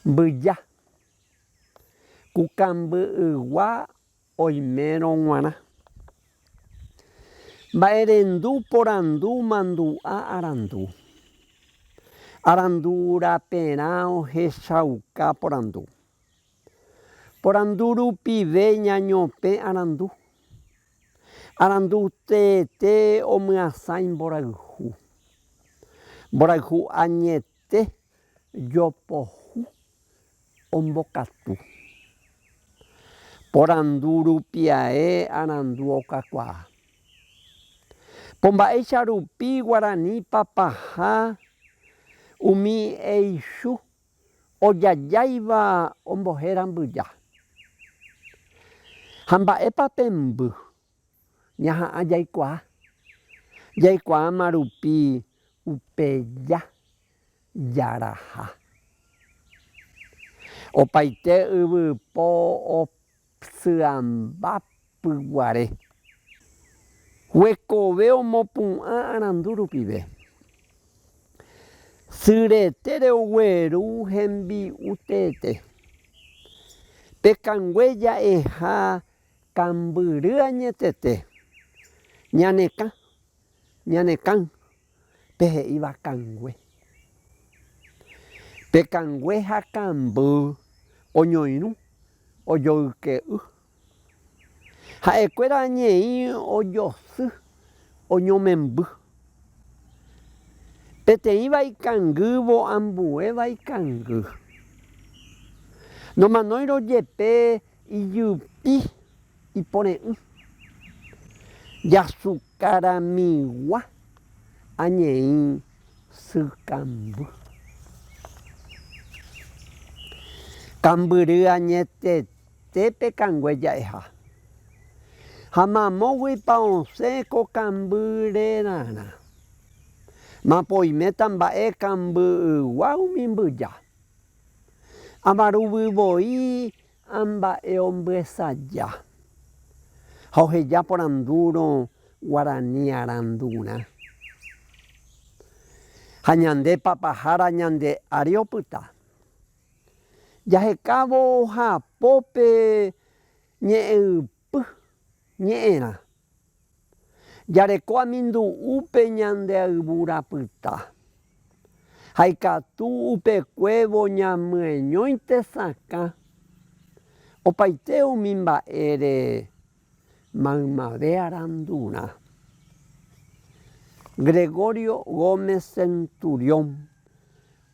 Mbyja, ku kamby'ygua oimérõ g̃uarã. Mba'erendu porandu mandu'a arandu. Arandu raperã ohechauka porandu. Porandu rupive ñañopẽ arandu. Arandu teete omyasãi mborayhu. Mborayhu añete jopohu ombokatu. Porandu rupiae arandu okakuaa. Po mba'éicha rupi guarani papaha umi eichu ojajáiva ombohéra mbyja. Ha mba'épa pe mby ñaha'ã jaikuaa? Jaikuaáma rupi upe ja jaraha. Opaite yvypo opsyamba pyguare. Hekove omopu'ã arandu rupive. Sy retére ogueru hembi'u teete. Pe kangue ja'eha kambyry añetete, ñane kã, ñane kã, pe he'íva kangue. Pe kangue ha kamby oñoirũ ojoyke'y. Ha'ekuéra añeĩ ojosy oñomemby. Peteĩva ikangývo ambuéva ikangy. Nomanóirõ jepe ijypi ipore'ỹ. Jasukaramigua añeĩ sy kamby. Kambyry añetete pe kangue ja'eha. Ha mamóguipa osẽ ko kamby rerarã. Mapoiméta mba'e kamby'ygua umi mbyja. Avaruvy voi Ha mba'e ombyesaja ha oheja porandúrõ guarani arandurã. Ha ñande papahára ñande ári opyta. Jahekávo hapópe ñe'ẽypy ñe'ẽrã. Jareko amindu'úpe ñande ayvu rapyta, ha ikatu upekuévo ñamyeñói tesakã opaite umi mba'ére maymave arandurã. Gregorio Gómez Centurión,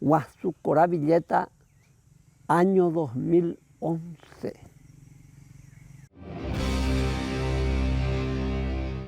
Guasu Kora Villeta, año 2011.